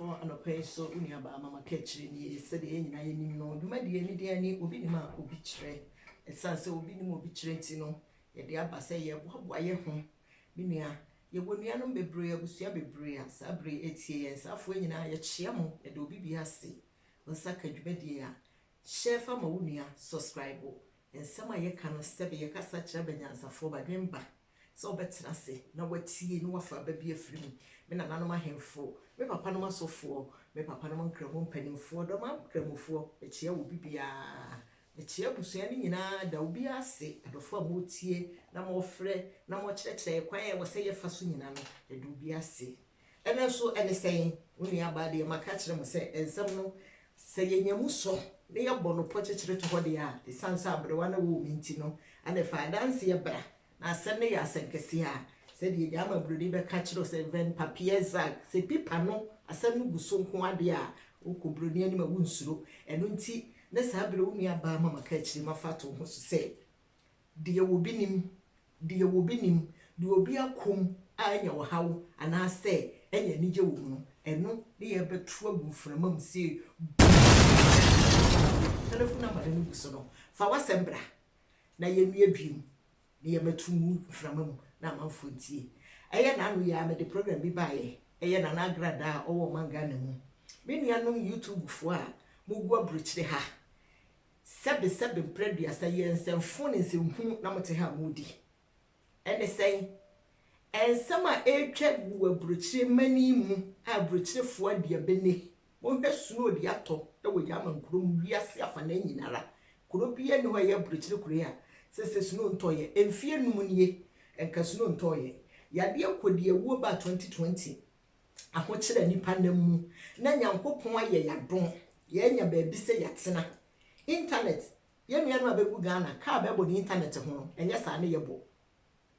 Adɔfoɔ, anɔpa yi nso wo nuabaa Mama Kaakyire nie. Sɛdeɛ yɛn nyinaa yɛnim no, dwumadie ne deɛ ne Obi Nim a Obi Kyerɛ. Ɛsiane sɛ obi nim obi kyerɛ nti no, yɛde aba sɛ yɛreboaboa yɛn ho. Me nua, yɛwɔ nuanom bebree, abusua bebree a saa bere yi ɛretie yɛn. Saa afoɔ nyinaa yɛkyea mo, yɛda obi biara ase. Wo nsa ka dwumadie a, hyɛ fa ma wo nua, subscribe. Nsɛm a yɛka no, sɛbe yɛkasa kyerɛ abanyansafoɔ, badwemba, sɛ wobɛtena ase na woatie na woafa aba bi afiri mu. Me nananom ahemfo, me papanom asɔfoɔ, me papanom nkramu mpanimfoɔ, dɔm nkramofoɔ, mekyea obi biara. Mekyea abusua no nyinaa, da obiara ase, adɔfoɔ a moretie na morefrɛ na morekyerɛkyerɛ yɛn kwan a ɛwɔ sɛ yɛfa so nyinaa no, yɛda obiara ase. Ɛnnɛ nso ɛne sɛn? Wo nuabaa deɛ maka akyerɛ mo sɛ nsɛm no, sɛ yɛnya mu sɔ na yɛbɔ no pɔ kyekyere to hɔ deɛ a, ɛsiane sɛ aberewa no woo me nti no, ɛnna fa adanseɛ bra. Na asɛm no yɛ asɛnkɛseɛ a, sɛdeɛ Gyama Buroni bɛka kyerɛ wo sɛ Ven papier zag, sɛ pipa no asɛm no gu so nko ara deɛ a, wokɔ buroni anim a wonsuro. Ɛno nti na saa berɛ wo nua baa ma maka akyire mafa ato wo ho so sɛ, deɛ obi nim, deɛ obi nim, deɛ obi akɔ mu a anya ɔhaw anaasɛ anya anigye wɔ mu no, ɛno ne yɛrebɛto agu mframa mu sɛ bum! Telefon namba no gu so no, fa w'asɛm bra na yɛnnua dua mu na yɛmmɛto ngu mframa mu na amanfoɔ ntie. Ɛyɛ n'ano yi ara mede program bi baeɛ, ɛyɛ Nana Agradaa a ɔwɔ ɔman Ghana mu. Me nuanom YouTube foɔ a mogu aburokyire ha, sɛbe sɛbe mprɛ aduasa yɛ nsɛmfo ne nsɛmhunu na mote ha a modi. Ɛne sɛn? Nsɛm a ɛretwa gu wɔ aburokyire mani mu a aburokyirefoɔ adi abene. Monhwɛ snow de atɔ wɔ German kuro mu wiase afanaa nyinara. Kuro biara nni hɔ a ɛyɛ aburokyire kuro yi a sese snow ntɔeɛ. Mfeɛ num nie nka snow ntɔeɛ. Yadeɛ kɔdiawuo baa 2020 ahokyerɛ nnipa nam mu na Nyankopɔn ayɛ yɛadom yɛanya baabi sɛ yɛatena. Internet, yɛn nuanom a bɛgu Ghana, kaa bɛbɔ ne internet ho no, ɛnyɛ saa ne yɛbɔ.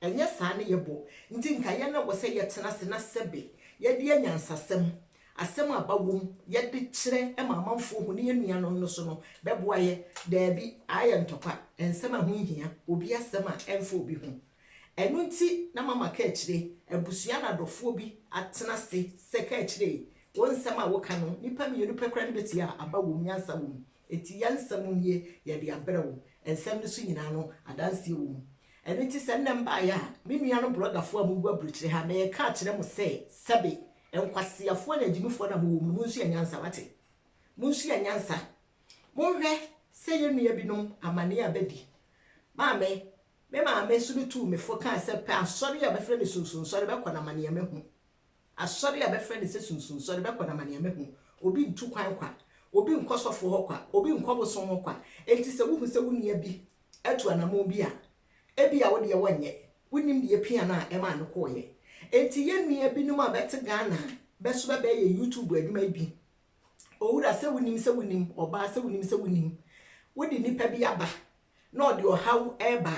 Ɛnyɛ saa ne yɛbɔ nti nka yɛn na wɔ sɛ yɛtena ase na sɛbe yɛde anyansasɛm, asɛm a aba wom, yɛde kyerɛ ma amanfoɔ hu ne yɛn nuanom no so no bɛboa yɛ? Daabi, ayɛ ntɔkwa, nsɛm a ɛho nhia, obi asɛm a ɛmfa obi ho. Ɛno nti na mama kaakyire, abusua na adɔfoɔ bi atena ase sɛ kaakyire, wo nsɛm a woka no, nnipa mmienu pɛ koraa ne bɛtie a aba wom, nyansa wom. Enti yɛn nsɛm nie, yɛde abrɛ wo. Nsɛm no so nyinaa no, adanseɛ wɔ mu. Ɛno nti sɛ nnɛ mbaeɛ a, me nuanom blɔgafoɔ a mogu aburokyire ha, mereka akyerɛ mo sɛ, sɛbe, nkwaseafoɔ ne agyimifoɔ no a mowɔ mu no, monsua nyansa, wate? Monsua nyansa. Monhwɛ sɛ yɛn nua binom amaneɛ a bɛdi. Maame, me maame nso no tuu me fo kaa sɛ, pɛ asɔre a bɛfrɛ no Sunsunsɔre bɛkɔ no amaneɛ mahu. Asɔre a bɛfrɛ no sɛ Sunsunsɔre bɛkɔ no amaneɛ mahu. Obi ntu kwan kwa. Obi nkɔ sɔfoɔ hɔ kwa. Obi nkɔ bosom hɔ kwa. Enti sɛ wohu sɛ wo nua bi atu anammɔn bi a, ebia wo deɛ wɔnyɛ. Wonnim deɛ epia no a ɛmaa no kɔeɛ. Enti yɛn nua binom a bɛte Ghana a bɛso bɛbɛyɛ YouTube adwuma yi bi, owura sɛ wonim sɛ wonim, ɔbaa sɛ wonim sɛ wonim, wode nipa bi aba na ɔde ɔhaw reba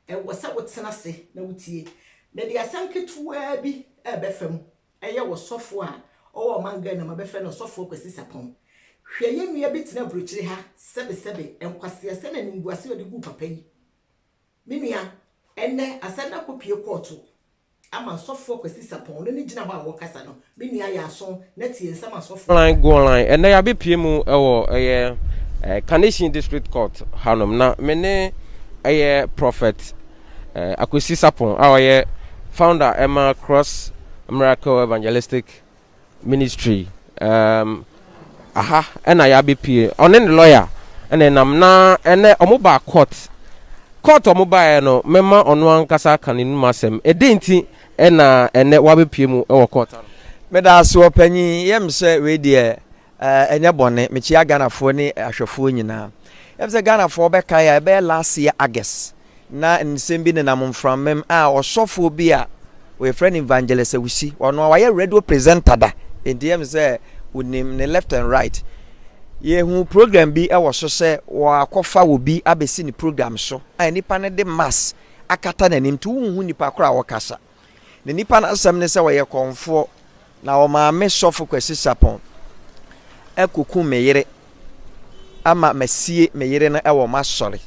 a, ɛwɔ sɛ wotena ase na wotie. Mede asɛm ketewaa bi rebɛfa mu. Ɛyɛ ɔsɔfoɔ a ɔwɔ ɔman Ghana mu a bɛfrɛ no Ɔsɔfoɔ Kwasi Sarpong. Hwɛ yɛn nua bi tena aburokyire ha sɛbesɛbe, nkwaseasɛm ne animguase a ɔde guu papa yi. Me nua, ɛnnɛ asɛm no akɔpue kɔɔto ama Ɔsɔfoɔ Kwasi Sarpong no ne gyina hɔ a ɔrekasa no. Me nua yɛ aso na tie nsɛm a Ɔsɔfoɔ. Line go online ɛnɛ yɛabɛpue mu wɔ ɛyɛ Carnation District Court hanom na me ne ɛyɛ Prophet Akwesi Sarpong a ɔyɛ founder ɛma Cross Miracle Evangelistic Ministry um, aha ɛna yɛabɛpie ɔne ne lawyer ɛna ɛnam na ɛnɛ ɔmo baa court court ɔmo baeɛ no mɛma ɔno ankasa aka ne num asɛm ɛdɛn nti ɛna ɛnɛ wabɛpie mu ɛwɔ court ano. Meda ase ɔpanyin, yɛ me sɛ wei deɛ ɛnyɛ bɔne, mekyia Ghanafoɔ ne ahwɛfoɔ nyinaa. Yɛ me sɛ Ghanafoɔ bɛkae a ɛbɛyɛ last year August na nsɛm bi nenam mframam a ɔsɔfoɔ bi a wɔfrɛ no Evangelist Awusi, ɔno a wayɛ radio presenter da, enti yɛ me sɛ wonim ne left and right. Yɛhu program bi wɔ so sɛ wɔakɔfa obi abɛsi ne program so a nipa no de mask akata n'anim nti wonhu nipa koro a ɔkasa. Na nipa no asɛm ne sɛ ɔyɛ kɔmfoɔ na ɔmaa me sɔfo Kwasi Sarpong kɔkum me yere ama masie me yere no wɔ m'asɔre.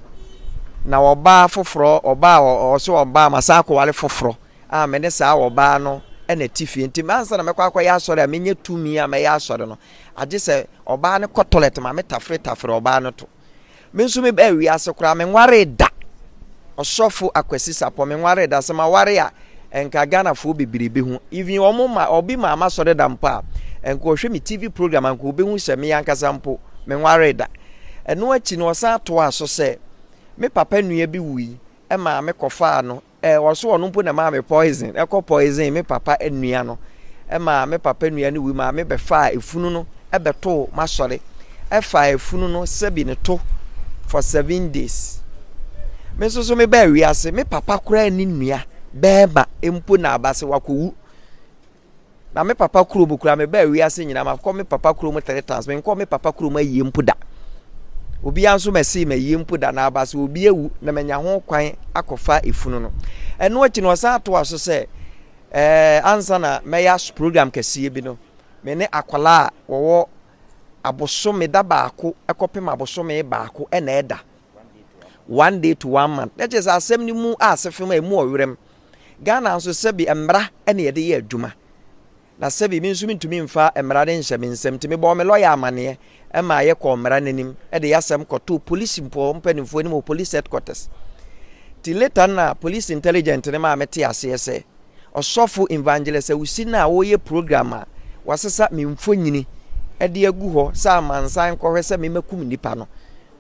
Na ɔbaa foforɔ, ɔbaa a ɔsɛ ɔbaa masan akɔware foforɔ a me ne saa ɔbaa no na ɛte fie nti ansa na mɛkɔ akɔyɛ asɔre a menya tumi a mɛyɛ asɔre no, agye sɛ ɔbaa no kɔ toilet ma metafere tafere ɔbaa no to. Me nso mebaa wiase koraa menwaree da. Ɔsɔfo Akwasi Sarpong menwaree da. Sɛ maware a nka Ghanafoɔ bebree bɛhu. Even wɔn ma obi maa m'asɔre da mpo a nka ɔhwɛ me TV program a nka ɔbɛhu sɛ me ankasa mpo menwaree da. Ɛno akyi no ɔsan toaa so sɛ me papa nua bi wui maa me kɔfaa no Eh ɔso ɔno mpo na ɛmaa me poison ɛkɔ poison me papa nua no ɛmaa me papa nua no wui maa me bɛfaa efunu no ɛbɛtoo m'asɔre ɛfaa efunu no sɛbi ne to for 7 days. Me nso so mebaa wiase, me papa koraa ni nua bɛɛma mpo na aba sɛ wakɔwu. Na me papa kurom koraa, mebaa wiase nyinaa makɔ me papa kurom three times, menkɔɔ me papa kurom ayie mpo da. Obiara nso mɛsee m'ayie mpo da, na aba sɛ obi awu na manya ho kwan akɔfa efunu no. Ɛno akyi no ɔsan toa so sɛ ɛɛ ansa na mɛyɛ program kɛseɛ bi no, me ne akwadaa a wɔwɔ abosome da baako kɔpem abosome baako na ɛda. One day to one month. Na kyerɛ sɛ asɛm no mu ase fam a emu ɔwerɛm. Ghana nso sɛbi mmara na yɛde yɛ adwuma. Na sɛbi me nso mentumi mfa mmara no nhyɛ me nsam nti mebɔɔ me lɔya amaneɛ ma yɛkɔɔ mmara no anim de yɛasɛm kɔtoo polisi mpo mpanimfoɔ anim wɔ police headquarters. Nti later na police intelligent no maa mete aseɛ sɛ ɔsɔfo Evangelist Awusi no a ɔreyɛ program a wasesa me mfonyini de agu hɔ sɛ amansan nkɔhwɛ sɛ memakum nnipa no,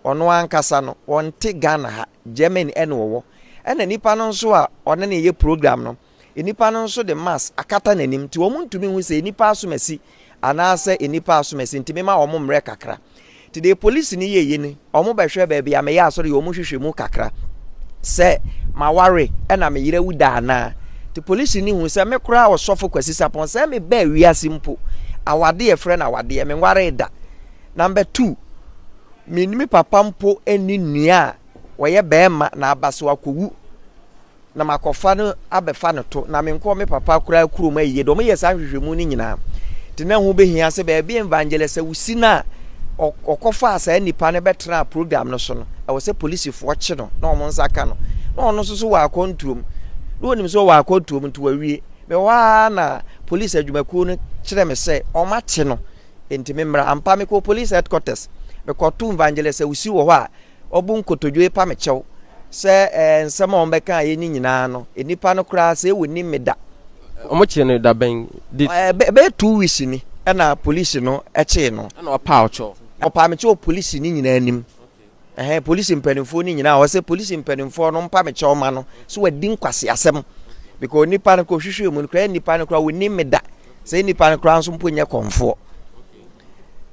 ɔno ankasa no ɔnte Ghana ha, Germany ɛna ɔwɔ. Ɛna nipa no nso a ɔne no yɛ program no, nipa no nso de mask akata n'anim nti wɔn ntumi nhu sɛ nipa asomasi anaasɛ nipa asomasi nti mema wɔn mmerɛ kakra. Nti deɛ polisi no yɛɛyɛ ni, wɔn bɛhwɛ baabi a meyɛ asɔre yɛ wɔn hwehwɛ mu kakra sɛ maware ɛna me yere awu da anaa. Nti polisi no hu sɛ me koraa ɔsɔfo Kwasi Sarpong sɛ mebaa wiase mpo awadeɛ frɛ no awadeɛ menwaree da. Number two, me ne me papa mpo nni nua a wɔyɛ bɛrima na aba so akɔwu na makɔfa no abɛfa no to na menkɔ me papa koraa kurom ayie de wɔyɛ saa nhwehwɛmu no nyinaa nti na ho bɛhia sɛ baabi evangelist Awusi no a ɔkɔfaa saa nipa no bɛtena program no so no, ɛwɔ sɛ polisifoɔ kye no na wɔn nsa ka no, na ɔno nso so wɔ akɔntuom na wɔnim sɛ ɔwɔ akɔntuom nti wawie. Mewɔ hɔ ara na polisi adwumakuo no kyerɛ me sɛ wɔakye no nti memmra. Ampa mekɔɔ police headquarters, mekɔtoo evangelist Awusi wɔ hɔ a ɔbu nkotodwe pa me kyɛw sɛ ɛɛ nsɛm a wɔbɛka yɛ ne nyinaa no, nnipa no koraa sɛ wɔnim me da. Wɔn kyee no da bɛn? De. Ɛbɛyɛ 2 weeks ni ɛna polisi no kyee no. Ɛna ɔpaa ɔkyɛw. Ɔpaa me kyɛw wɔ polisi ne nyinaa anim. Ɛhɛn, polisi mpanimfoɔ no nyinaa ɔsɛ polisi mpanimfoɔ no mpa me kyɛw ma no so wadi nkwaseasɛm because nipa no kɔ hwehwɛ mu no koraa nipa no koraa wɔnim me da sɛ nipa no koraa nso mpo nyɛ kɔnfoɔ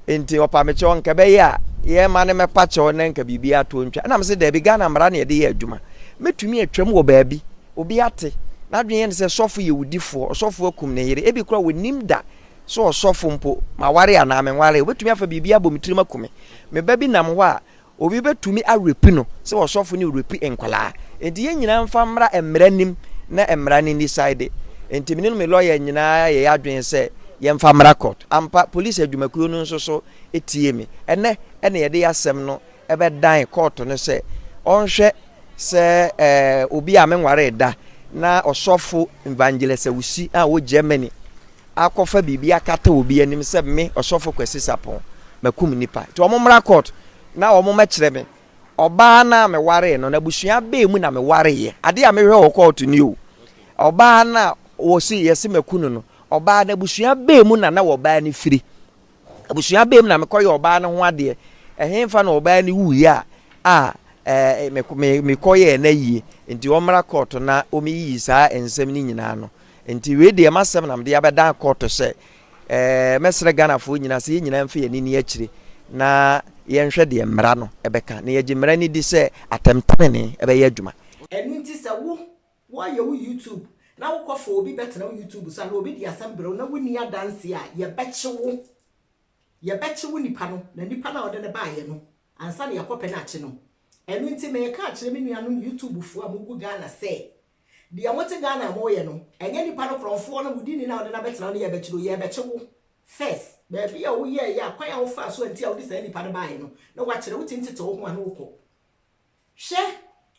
nti ɔpa me kyɛw nka bɛyɛ a yɛma no mɛpa kyɛw na nka biribi ato ntwa ɛna mesɛ daabi, Ghana mmara na yɛde yɛ adwuma. Mɛtumi atwam wɔ baabi obi ate n'adwene yɛ no sɛ sɔfo yɛ wudifoɔ, ɔsɔfo akum ne yere, ebi koraa wɔnim da sɛ ɔsɔfo mpo maware anaa menware, obɛtumi afa biribi abɔ me tirim aku me. Me ba bi nam hɔ a obi bɛtumi arepi no sɛ ɔsɔfo ne repi nkwadaa, nti yɛn nyinaa mfa mmra mmara nim na mmara no decide. Nti me ne me lawyer nyinaa yɛ adwene sɛ yɛmfa mmra court. Ampa, police adwumakuo no nso so tie me. Ɛnɛ ɛna yɛde asɛm no ɛbɛdan court no sɛ ɔnhwɛ sɛ obi a menware da na ɔsɔfo Evangelist Awusi a wɔ Germany akɔfa biribi akata obi anim sɛ me ɔsɔfo Kwasi Sarpong makum nipa, nti wɔn mmra court na wɔn mmɛkyerɛ me ɔbaa no a mewaree no, n'abusua bɛɛ mu na mewareeɛ. Adeɛ a mehwɛ wɔ court ni o, ɔbaa no a wɔsi yɛsi maku no no, ɔbaa no abusua bɛɛ mu na na ɔbaa no firi, abusua bɛɛ mu na mekɔyɛ ɔbaa no ho adeɛ, ɛhenfa na ɔbaa no wuiɛ a mekɔyɛɛ no ayie. Nti wɔmmra court na wɔmyiyi saa nsɛm no nyinaa no. Nti wei deɛ masɛm na mede abɛdan court sɛ mɛsrɛ Ghanafoɔ nyinaa sɛ yɛn nyinaa mfa yɛn ani ni akyire na yɛnhwɛ deɛ mmara no ɛbɛka na yɛgye mmara no di sɛ atɛmtenene ɛbɛyɛ adwuma. Ɛno nti sɛ wo wɔyɛ wo YouTube na wokɔfa obi bɛtena wo YouTube so ana obi de asɛm brɛ wo na wonni adanse a, yɛbɛkye wo, yɛbɛkye wo nipa no na nipa no a ɔde ne baayɛ no ansa na yɛakɔpɛ no akye no. Ɛno nti meka akyerɛ me nuanom YouTube foɔ a mogu Ghana sɛ deɛ mote Ghana a moyɛ no, ɛnyɛ nipa no korɔmfoɔ no wodi ni na ɔde no abɛtena wo no yɛbɛkye no, yɛbɛkye wo first. Baabi a woyɛɛyɛ a kwan a wofaa so anti a wode saa nipa no baeɛ no na wakyerɛ wo tumi tete wo ho a na wokɔ hwɛ.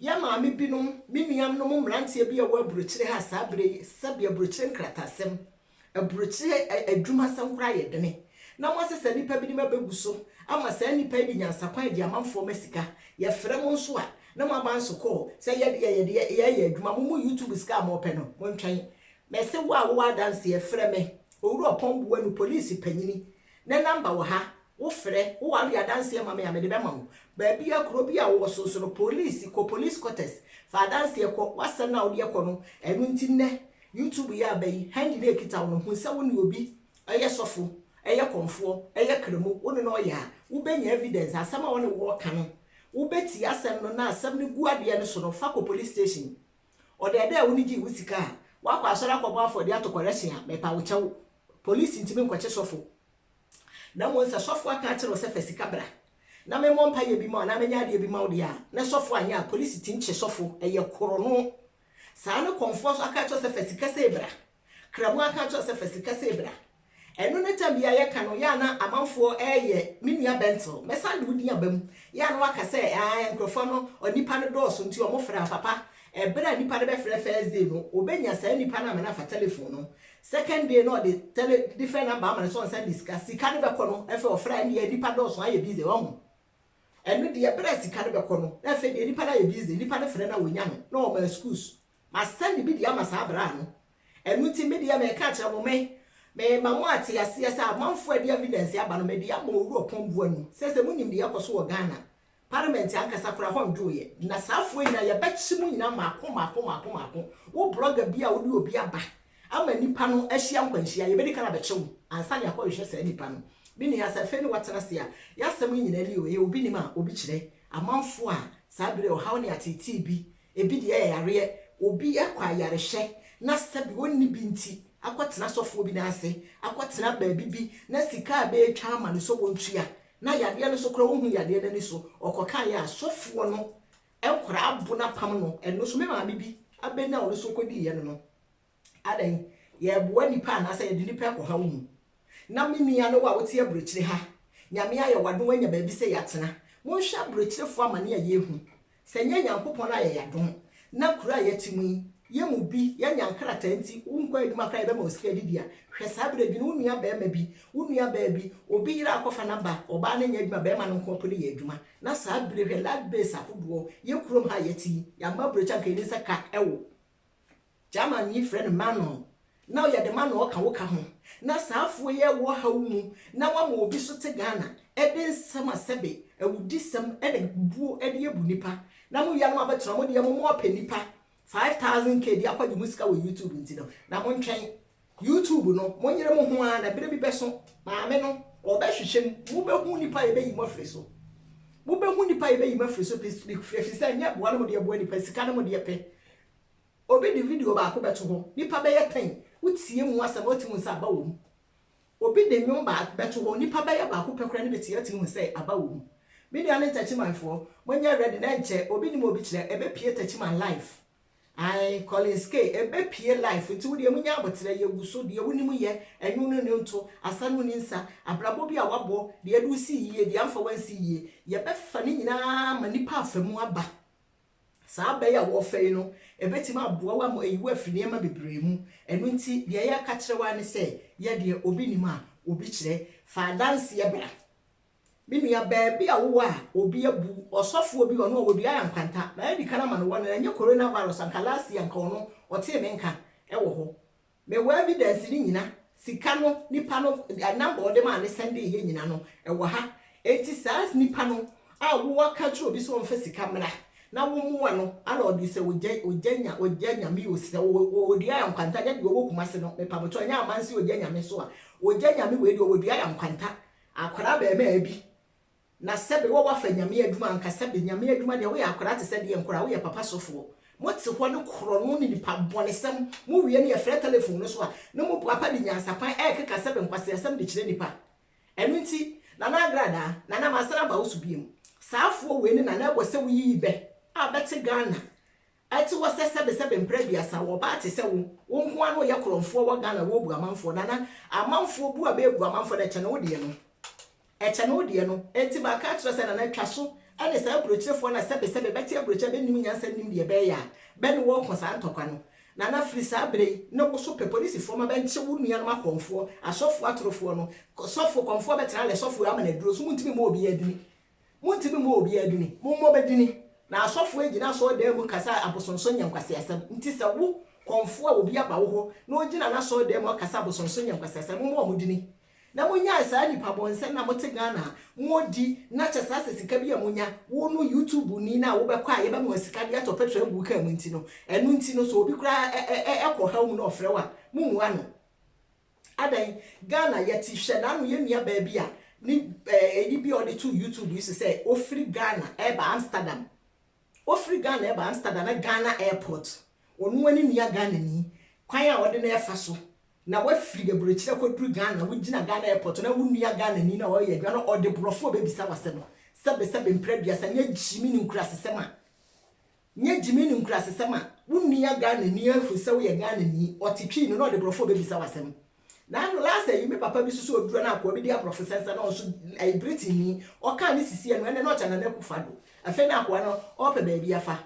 Yɛ maame binom, me nuanom mmeranteɛ bi a ɛwɔ aburokyire ha saa berɛ yi, sɛbe aburokyire nkratasɛm. Aburokyire adwumasɛm koraa yɛ dene. Na moasesa nnipa binom abɛgu so ama saa nnipa yi de nyansakwan agye amanfoɔ ma sika. Yɛfrɛ mo nso a, na moaba nso kɔɔ sɛ yɛdeɛ yɛde yɛyɛ adwuma. Mo mo YouTube sika a mopɛ no, montwɛn. Mese wo a wowɔ adanseɛ, frɛ me. Owura Ɔpɔn Boanu, polisi panyini, ne number wɔ ha. Wo frɛ, wo ware adanseɛ ma me a, mede bɛma wo. Baabi a, kuro bi a wowɔ so nso no, polisi, kɔ police quarters, fa adanseɛ kɔ, w'asɛm no a wode kɔ no, ɛno nti nnɛ, YouTube yi aba yi, handy na ɛkita wo no, hu sɛ wo ne obi ɛyɛ sɔfo, ɛyɛ kɔmfoɔ, ɛyɛ kramo, wo ne no ɔyɛ a, wobɛnya evidence, asɛm a wo ne wɔɔka no, wobɛtie asɛm no na asɛm no gu adeɛ no so no, fa kɔ police station. Ɔdɛɛdɛ a wo ne gyee wo sika a, wakɔ asɔre akɔbɔ afɔde ato correction a, mepa wo kyɛw. Police ntumi nkɔkye sɔfo. Na mmom sɛ sɔfo aka akyerɛ wo sɛ fa sika bra, na memmɔ mpayɛ bi ma wo, na menyɛ adeɛ bi ma wo deɛ a, na sɔfo anyɛ a, polisi tumi kye sɔfo, ɛyɛ korɔno. Saa ne kɔmfoɔ so aka akyerɛ wo sɛ fa sika sɛ bra. Kramo aka akyerɛ wo sɛ fa sika sɛ bra. Ɛno ne tam bi a yɛka no, yɛ ana amanfoɔ ɛyɛ me nua Bentel, mɛsan de wo din aba mu. Yɛ ana waka sɛ, ɛɛ nkurɔfoɔ no, onipa no dɔɔso nti ɔmo frɛ a papa. Ɛberɛ a nipa no bɛfrɛ first day no, obɛnya saa nipa no ama no afa telephone no. Second day no ɔde tele different number ama no sɛ ɔnsan de sika. Sika no bɛkɔ no, ɛfɛ ɔfrɛ a ɛne nipa dɔɔso ayɛ busy ɔho. Ɛno deɛ ɛberɛ a sika no bɛkɔ no, na afei deɛ nipa no ayɛ busy, nipa no frɛ no a wonya no, na ɔma excuse. Ma send bi de ama saa bra no. Ɛno nti me deɛ mɛka kyerɛ mo me mema mo ate aseɛ sɛ amanfoɔ a de evidence aba no mede ama Owura Ɔpɔn Boanu sɛ monim deɛ ɛkɔ so wɔ Ghana parliament ankasa koraa hɔ ndwoeɛ na saa afoɔ nyinaa yɛbɛkye mu nyinaa maako maako maako maako. Wo blogger bi a wode obi aba ama nipa no ahyia nkwanhyia, yɛbɛdi kan abɛkye wo ansa ne akɔhwehwɛ saa nipa no. Me nua, sɛ afei ne watena ase a, yɛasɛm yi nyinaa ni o, ɛyɛ obi nim a obi kyerɛ amanfoɔ a saa bere ɔhaw ne ateetee bi, ebi deɛ ɛyɛ yareɛ, obi akɔ ayarehwɛ na sɛbi ɔnni bi nti akɔtena sɔfoɔ bi n'ase, akɔtena baabi bi na sika a bɛretwa ama no so wɔntua na yadeɛ no so koraa wohu yadeɛ n'ani so ɔkɔka yɛ asɔfoɔ no nkwaraa abo n'apam no. Ɛno so me maame bi abɛnya ɔno so kɔdi yɛ no adan yɛboa nipa anaasɛ yɛde nipa akɔ ha wo mu. Na me nua no a wote aburokyire ha, Nyame ayɛ wadom anya baabi sɛ yɛatena, monhwɛ aburokyirefoɔ amane a yɛhu sɛ nyɛ Nyankopɔn ayɛ yɛadom na kuro a yɛte mu yi, yɛ mu bi yɛnya nkrataa nti wonkɔ adwuma koraa yɛbɛma wo sika didi a, hwɛ saa berɛ bi no wo nua bɛrima bi, wo nua baa bi, obi yere akɔfa naba, ɔbaa no nyɛ adwuma, bɛrima no nko apo no yɛ adwuma. Na saa berɛ hwɛ light base ahodoɔ yɛ kurom ha yɛte yi, yɛama aburokyi anka yɛni sɛ ka ɛwɔ German yi frɛ no Manuel na ɔyɛ de ma na ɔka wo ka ho na saa afoɔ yi ɛwɔ ha wo mu na wama obi so te Ghana ɛde nsɛm a sɛbe awudisɛm ɛna buo ɛde abu nipa na mo wia no abɛtena mo deɛ mo mo apɛ nipa 5000 k de akɔgye mo sika wɔ YouTube nti no na mo ntwɛn YouTube no mo nyere mo ho ara na bere bi bɛso maame no ɔbɛhwehwɛ mu, mobɛhu nipa a yɛbɛyi mo afiri so, mobɛhu nipa a yɛbɛyi mo afiri so firi sɛ nyɛ boa no mo deɛ boa nipa sika no mo deɛ pɛ. Obi de video baako bɛto hɔ, nipa bɛyɛ 10, wotie mu asɛm wote mu sɛ aba wɔ mu. Obi de nnwom bɛto hɔ, nipa bɛyɛ baako pɛ koraa ne bɛtie ate mu sɛ aba wɔ mu. Me nua ne Ntakyimanfoɔ, monyɛ ready na nkyɛ obi nim obi kyerɛ ɛbɛpie Takyiman live. Ae, Collins K ɛbɛpie live nti wodeɛ munya abotrɛ yɛgu so deɛ wonim yɛ ɛnwo no ne nto asa no ni nsa abrabɔ bi a wabɔ deɛ de wosi yie deɛ amfa wansi yie yɛbɛfa ne nyinaa ma nipa afa mu aba. Saa bɛyɛ a wɔfa yi no ɛbɛtumi aboa wo ama ayi wo afiri nneɛma bebree mu. Ɛno nti deɛ yɛka kyerɛ wo ne sɛ yɛdeɛ obi nim a obi kyerɛ, fa adanseɛ bra. Me nua, baabi a wowɔ a obi abu ɔsɔfoɔ bi ɔno a wɔdua yɛ nkwanta na adi kan ama no wɔ no ɛnyɛ coronavirus anka last year anka ɔno ɔtee me nka ɛwɔ hɔ. Mewɔ evidence ne nyina, sika no nipa no number ɔde maa ne send yɛ nyina no ɛwɔ ha. Enti saa nipa no a wowɔ ka kyerɛ obi sɛ ɔmfa sika mmra na wo mmoa no ana ɔde sɛ ogya ogya nya ogya nyame o sɛ wɔdua yɛ nkwanta nyɛ deɛ ɔwɔ Kumase no mepamotɔ ɛnyɛ amansi ogya nyame so a ogya nyame wei deɛ ɔwɔ yɛ nkwanta akwaraa bɛrima bi na sɛbe wɔ wafa nyame adwuma anka sɛbe nyame adwuma deɛ woyɛ akwaraa te sɛ deɛ nkwaraa woyɛ papa sɔfoɔ mote hɔ ne korɔ no ne nipa bɔnesɛm mo wie ne yɛfrɛ telephone no so a ne mo boapa de nyansakwan ɛɛkeka sɛbe nkwaseasɛm de kyerɛ nipa. Ɛno nti Nana Agradaa, Nana masana aba wo so biom. Saa afoɔ wei ne Nana ɛwɔ sɛ woyiyi bɛ a bɛte Ghana ɛte wɔ sɛ sɛbe sɛbe mprɛ aduasa wɔ ɔbaa te sɛ wo wo nko ano yɛ korɔmfoɔ wɔ Ghana wɔbu amanfoɔ. Nana, amanfoɔ bu a bɛɛbu amanfoɔ no ɛkyɛ ne wo deɛ no, ɛkyɛ ne wo deɛ no. Enti maka akyerɛ sɛ Nana twa so ɛne saa aburokyerefoɔ no a sɛbe sɛbe bɛte aburokyere bɛnim nyansa nim deɛ ɛbɛyɛ a bɛne wɔko saa ntɔkwa no. Nana firi saa berɛ yi na wo so pɛ polisifoɔ ma bɛnkye wo nuanom akɔmfoɔ, asɔfoɔ atorofoɔ no, sɔfo kɔmfoɔ bɛtena lɛ sɔfo ama no aduro so montumi mmɔ obiara dini. Montumi mmɔ obiara dini. Mommɔ bɛ dini. Na asɔfoɔ gyina asɔredan mu kasa abosonsom nyɛ nkwaseasɛm. Nti sɛ wo kɔmfoɔ a obi aba wo hɔ na ɔgyina n'asɔredan mu ɔkasa abosonsom nyɛ nkwaseasɛm, mommɔ wɔn dini. Na monyae saa nipa bɔnsɛm na mote Ghana a modi na kyɛ saa sɛ sika bi a monya wo no YouTube ni no a wobɛkɔ a yɛbɛma wo sika de atɔ petrol agu wo car mu nti no ɛno nti no sɛ obi koraa ɛkɔ haw mu na ɔfrɛ wo a mommua no adɛn Ghana yɛte hwɛ n'ano yɛ nua baa bi a ne ɛyi bi a ɔde to YouTube yi so sɛ ofiri Ghana ɛba Amsterdam ofiri Ghana ɛba Amsterdam na Ghana airport ɔno ani nua Ghana ni kwan a ɔde no ɛfa so na wafiri aburokyerɛ kɔduru Ghana, wogyina Ghana airport na wo nua Ghanani na ɔreyɛ adwuma na ɔde borɔfo a ɔbɛbisa w'asɛm sɛbesɛbe mprɛ aduasa nyɛ gyimi ne nkurasesɛm a nyɛ gyimi ne nkurasesɛm a wo nua Ghanani ahu sɛ woyɛ Ghanani ɔte Twi no na ɔde borɔfo a ɔbɛbisa w'asɛm na ano last yi me papa bi soso oduru na akoa bi de aborɔfo sɛnsɛn na ɔnso ɛyɛ Britain ni ɔkaa ne sisi ɛno ɛnɛ na ɔkyɛ Nana Akufo-Addo afei na akoa no ɔpɛ baabi afa.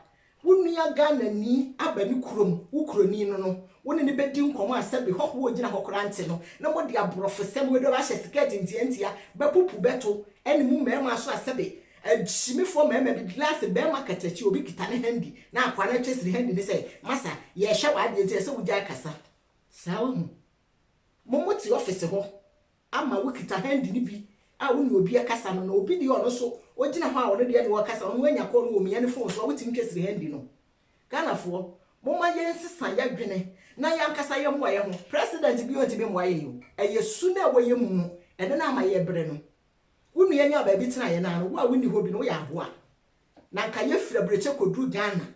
Wo nua Ghanani aba ne kurom, wo kuroni no no, wo ne no bɛdi nkɔmmɔ a sɛbe hɔhoɔ a ɔgyina hɔ koraa nte no, na mode aborɔfosɛm, wei deɛ ɔbɛahyɛ sikɛɛte ntiantia, bɛpupu bɛto, ɛne mu mmarima nso a sɛbe akyimifoɔ mmarima bi, glass barima katakyi, obi kita ne handy, na akoa no atwa siri handy no sɛ, masa, yɛrehwɛ w'adeɛ nti ɛsɛ sɛ wogyae kasa. Saa wahu. Mo mote office hɔ, ama wokita handy no bi a wo ne obi akasa no na obi deɛ ɔno nso ogyina hɔ a ɔno deɛ ne ɔkasa ɔno anya call no ɔmia ne phone so a wotumi twa siri handy no. Ghanafoɔ momma yɛnsesa yɛadwene na yɛankasa yɛmmoa yɛn ho. President bi ɔntumi mmoa yɛn o. Ɛyɛ su no a ɛwɔ yɛn mu no ɛno na ama yɛbrɛ no. Wo nua nya baabi tena yɛn ano wo a wonni hɔ bi no woyɛ aboa. Na nka yɛfiri aburokyɛ kɔduru Ghana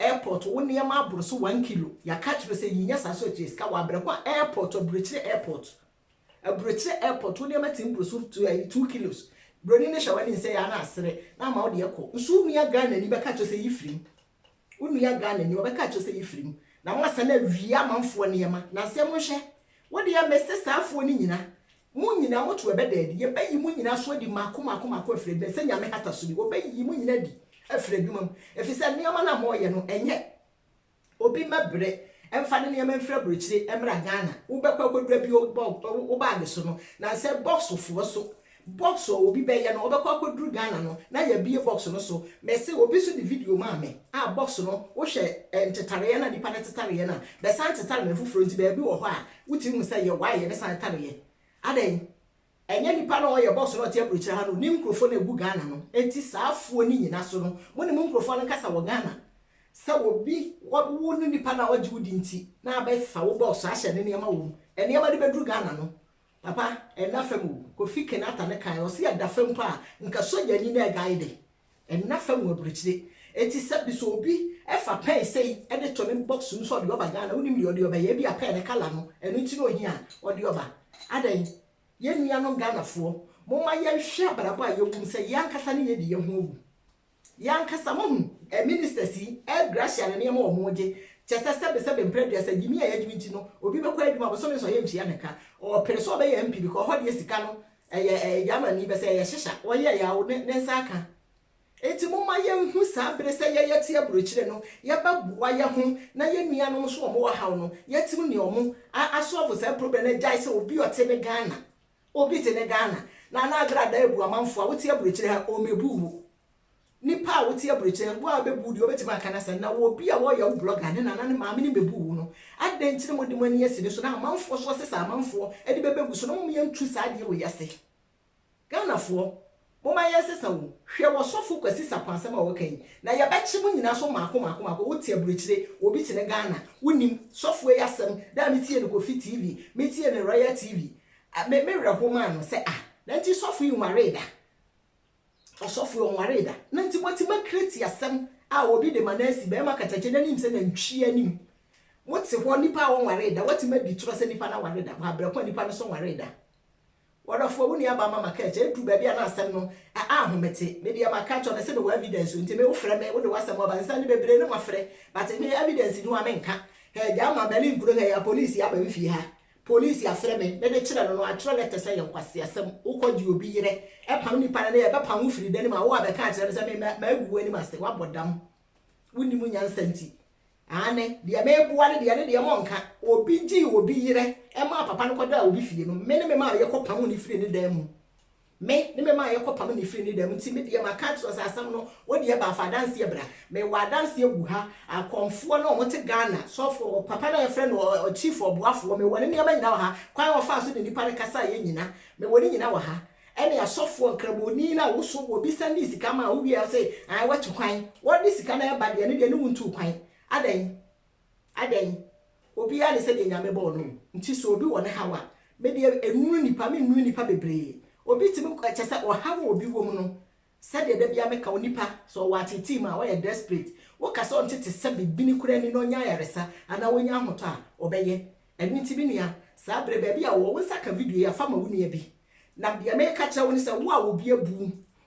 airport wo nneɛma aboro so 1 kilo yɛaka kyerɛ sɛ yi nyɛ saa so atua sika wɔ abrɛ ko a airport aburokyire airport aburokyire airport wo nneɛma ti mboro so 2 kilos broni ne hyɛ w'ani nsɛ yɛ ana asere na ama wo deɛ kɔ nso wo nua Ghana ni bɛka kyerɛ sɛ yi firim wo nua Ghana ni ɔbɛka kyerɛ sɛ yi firim na mo asa na awie amanfoɔ nneɛma na nsɛm nhwɛ wo deɛ mese saafoɔ no nyina mo nyina moto ɛbɛda adi yɛbɛyi mo nyina so adi maako maako maako afiri adwuma sɛ Nyame hata so bi wɔbɛyi mo nyina di afiri adwuma mu ɛfiri sɛ nneɛma no a moyɛ no ɛnyɛ obi mɛbrɛ ɛmfa ne nneɛma mfiri aburokyire mmra Ghana wobɛkɔ akɔdura bi wo baage so no na sɛ boxfoɔ so box a obi bɛyɛ no ɔbɛkɔ akɔduru Ghana no na yɛbie box no so mɛsɛ obi so de video maa me a box no wohwɛ ntetareɛ na nipa no tetareɛ no a bɛsan tetare no foforɔ nti baabi wɔ hɔ a wotumi hu sɛ yɛ waayɛ ne san tareɛ adɛn ɛnyɛ nipa no ɔyɛ box no ɔte aburokyire ha no ne nkurɔfoɔ no egu Ghana no eti saa afuo ne nyina so no mo ne mo nkurɔfoɔ no kasa wɔ Ghana sɛ obi wo ne nipa no a ɔgye wo di nti na abɛfa wo box ahyɛ ne nneɛma wɔ mu nneɛma de bɛduru Ghana no papa ɛna fam o Kofi Kenata ne kan ɔsi ɛda fam pa a nka sogyani na ɛgae de ɛna fam wɔ aburokyire eti sɛ bi so obi ɛfa pɛn sɛyi ɛde to ne box mu sɛ ɔde ɔba Ghana wonim deɛ ɔde ɔba yɛ ebi a pɛn ne colour no ɛno nti na ohia ɔde ɔba adan yɛn nuanom Ghanafoɔ momma yɛnhwɛ abrabɔ a yɛwɔ mu sɛ yɛn ankasa ne yɛdi yɛn ho awu yɛn ankasa mo hu ɛ ministers yi ɛ gracia ne nneɛma wɔn gye kyɛ sɛ sɛbe sɛbe mpere aduasa gyimi a yɛgyimi nti no obi bɛkɔ adwuma bosome nso ɔyɛ ntua ne ka ɔpere sɛ ɔbɛyɛ MP because ɔhɔ deɛ sika no ɛyɛ ɛyɛ Germany bɛ sɛ ɛyɛ hyehyɛ ɔyɛ yaw ne ne nsa aka eti momma yɛnhu saa bere sɛ yɛyɛ te aburokyire no yɛbɛboa yɛ ho na yɛn nuanom nso wɔn wɔ haw no yɛtumi ne wɔn asolve saa problem no agyae sɛ obi ɔte ne Ghana obi te ne Ghana na na agrada ebu amanfo a wote aburokyire ha ɔmɛbu wo nipa a wote aburokyire wo a bɛbu deɛ wobɛtumi aka na sɛ na obi a wɔyɛ wo blogger ne nana ne maame ne bɛbu wo no adɛn nti na mode mo ani asi ne so na amanfoɔ so ɔsesa amanfoɔ de bɛbɛgu so na mom yɛntu saa adeɛ wɔ yase Ghanafoɔ momma yɛnsesa wo hwɛ wɔsɔfo Kwasi Sapon asɛm a wɔka yi na yɛbɛkye mo nyinaa so maako maako maako wote aburokyire obi te ne Ghana wonim sɔfoɔ yi asɛm da a metie no Kofi TV metie no Royal TV me me werɛ ho maa no sɛ ah na nti sɔfo yi nwaree da ɔsɔfo yi ɔnwaree da na nti moati makreti asɛm a obi de ma no asi bɛrima katakye n'anim sɛ nantwie anim mote hɔ nipa a wɔnwaree da watumi adi torɔ sɛ nipa no aware da wɔabrɛ ko a nipa no so nwaree da wɔdɔfoɔ wo nua ba ma maka kyɛ ɛduru baabi a na asɛm no ahomete me deɛ maka kyɛ me sɛ mewɔ evidence nti me wofrɛ me wode w'asɛm ɔba nsa ne bebree ne mafrɛ but me evidence ni wa menka hɛ gya ma bɛne nkuro hɛ ya police aba mfie ha police afrɛ me mede kyerɛ no no atwerɛ letter sɛ yɛ nkwasi asɛm wokɔ gye obi yerɛ ɛpam nipa no ne yɛbɛpam wo firi dan mu a wo abɛka akyerɛ me sɛ me maagu w'anim ase wabɔ dam wonim nyansa nti. Aane, deɛ meboa no deɛ, ne deɛ monka. Obi gyee obi yerɛ maa papa no kɔdaa obi fie no, me ne me maa yɛkɔpamoo no firii ne dan mu. Me ne me maa yɛkɔpam no firii ne dan mu. Nti me deɛ maka akyerɛ wo sɛ asɛm no, wo deɛ ba fa adanseɛ bra. Mewɔ adanseɛ gu ha. Akɔmfoɔ no a wɔte Ghana, sɔfoɔ, papa no a yɛfrɛ no Chief Ɔboafoɔ, mewɔ ne nneɛma nyina wɔ ha. Kwan a ɔfaa so ne nnipa no kasaeɛ nyina, mewɔ ne nyina wɔ ha. Ɛne asɔfoɔ, Nkramoni no a wo so obi sɛndee sika maa wo wieɛ a wose ae watu kwan, wɔde sika no ɛba deɛ, ɛno deɛ ne wo ntuu kwan. Adɛn? Adɛn? Obiara ne sɛdeɛ Nyame bɔɔ no o, nti sɛ obi wɔ ne haw a, me deɛ ɛnunu nnipa, mennunu nnipa bebree. Obi tumi, kyerɛ sɛ ɔhaw a obi wɔ mu no, sɛdeɛ da biara meka, onipa, sɛ ɔwɔ ateetee mu a, ɔyɛ desperate. Woka sɛ ɔnte te sɛ bibini koraa ni na ɔnya ayaresa anaa ɔnya ahotɔ a, ɔbɛyɛ. Ɛno nti me nua, saa berɛ baabi a wowɔ, wo nsa ka video yi a, fa ma wo nua bi. Na deɛ meka kyerɛ wo ne sɛ, wo a obi abu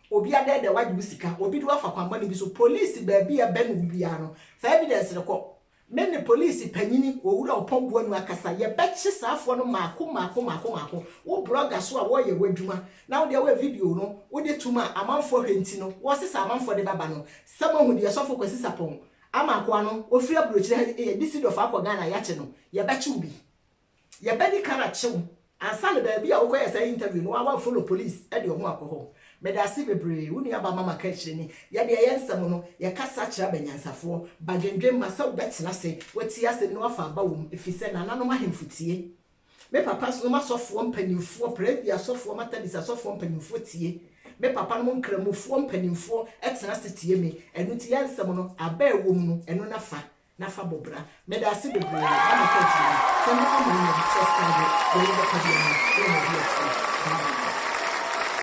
wo, obi adɛɛdɛɛ wo agye wo sika, obi de wo afa kwanbɔne bi so, police baabi a ɛbɛn wo biara no, fa evidence no kɔ. Me ne polisi panyini Owura Ɔpɔn Boanu akasa, yɛbɛkye saa foɔ no maako maako maako maako. Wo blogger so a wɔɔyɛ w'adwuma na wo deɛ woyɛ video no wode tom a amanfoɔ hwɛ nti no wɔɔsesa amanfoɔ de bɛba no sɛ moahu deɛ Sɔfo Kwasi Sapɔn ama akoa no ɔfiri aburokyire ha yi de Sidɔfo akɔ Ghana yɛakye no yɛbɛkye wo bi. Yɛbɛdi kan akye wo ansa na baabi a wokɔyɛɛ saa interview no wa follow police de ɔmo akɔ hɔ. Medase bebree wo nua ba mama ka akyire ni yɛdeɛ yɛ nsɛm no yɛ kasa kyerɛ abanyansafoɔ ba dwendwen ma sɛ wobɛtena ase watie asɛm no wafa aba wom efisɛ nananom ahemfo tie me papa nom asɔfoɔ mpanyinfoɔ presby asɔfoɔ matadis asɔfoɔ mpanyinfoɔ tie me papa nom nkramofoɔ mpanyinfoɔ tena ase tie me ɛno nti yɛ nsɛm no aba ɛwom no ɛno na fa na fa bɔ bra. Medaase bebree mama ka akyire yi sɛ mo ama nya subscribe deɛ yɛbɛka biara no na ɔma bi atie.